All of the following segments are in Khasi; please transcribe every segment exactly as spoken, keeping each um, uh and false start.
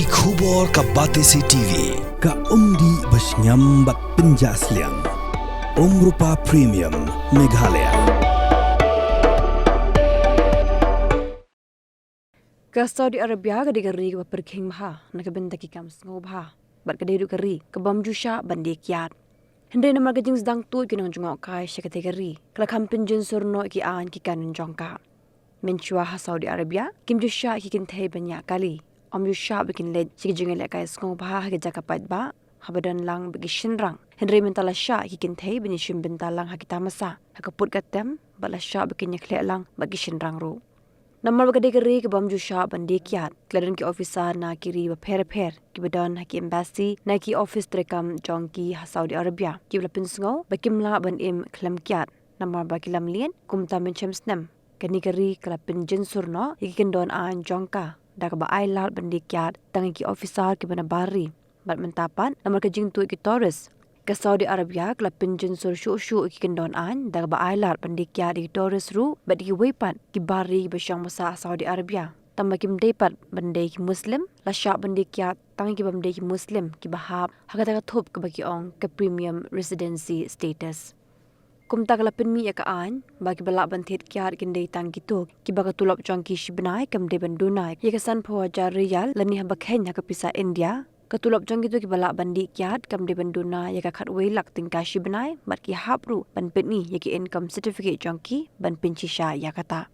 Ki khubor ka Batesi T V, ka umdih ba shngiam bad pynjah sliang. Umrupa Premium, Meghalaya. Ka Saudi Arabia ka dei ka ri kaba pyrkhing bha na ka bynta ki kam sngewbha bad ka dei ruh ka ri ka bym ju shah ban die kiad. Hynrei namar ka jingsdang tuid ki nongjngohkai sha katei ka ri, ka la kham pynjynsur noh ïa ki aiñ ki kanun jong ka. Mynshuwa ha Saudi Arabia kim ju shah ïa ki kynthei ban ïaid kali, ym ju shah ba kin leit sha ki jingïalehkai sngewbha ha ki jaka paidbah haba don lang bad ki shynrang. Hynrei mynta la shah ïa ki kynthei ban ïashim bynta lang ha ki tamasa ha ka pud ka tem, bad la shah ba kin ïakhleh lang bad ki shynrang ruh. Namar ba ka dei ka ri ka bym ju shah ban die kiad, ki la don ki ophisar na ki ri bapher bapher kiba don ha ki embassy ne ki ophis treikam jong ki ha Saudi Arabia kiba la pynsngew ba kim lah ban im khlem kiad namar ba ki lamliat. Kumta mynshem snem kane ka ri ka la pynjynsur noh ïa ki kyndon aiñ jong ka da kaba ai lad ban die kiad tang ïa ki ophisar kiba na bar ri. Bad mynta pat namar ka jingtuid ki tourist, ka Saudi Arabia ka la pynjynsur shuh shuh ïa ki kyndon aiñ da kaba ai lad ban die kiad ïa ki tourist ruh bad ïa kiwei pat ki bar ri kiba shong ba sah ha Saudi Arabia. Tangba kim dei pat ban dei ki Muslim, la shah ban die kiad tang ïa ki bym dei ki Muslim kiba hap ha kata ka thup kaba ki ong ka Premium Residency Status. Kumta ka la pynmih ïa ka aiñ ba kiba lah ban thied kiad kin dei tang kito kiba ka tulop jong ki shi bnai kam dei ban duna ïa ka sanphew hajar rial lane haba kheiñ ha ka pisa India. Ka tulop jong kito kiba lah ban die kiad kam dei ban duna ïa ka khatwei lak tyngka shi bnai bad ki hap ruh ban pyni ïa ki income certificate jong ki ban pynshisha ïa kata.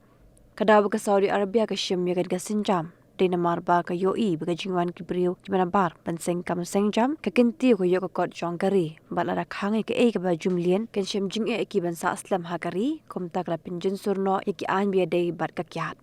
Ka daw ba ka Saudi Arabia ka shim ïa kane ka sienjam dei namar ba ka ïohi ba ka jingwan ki briew kiba na bar ban seng kam seng jam ka kyntiew ka ïoh ka kot jong ka ri, bad lada khang ïa kaei kaba ju mlien kan shem jingeh ïa ki ban sah slem ha ka ri. Kumta ka la pynjynsur noh ïa ki aiñ ba ïadei bad ka kiad.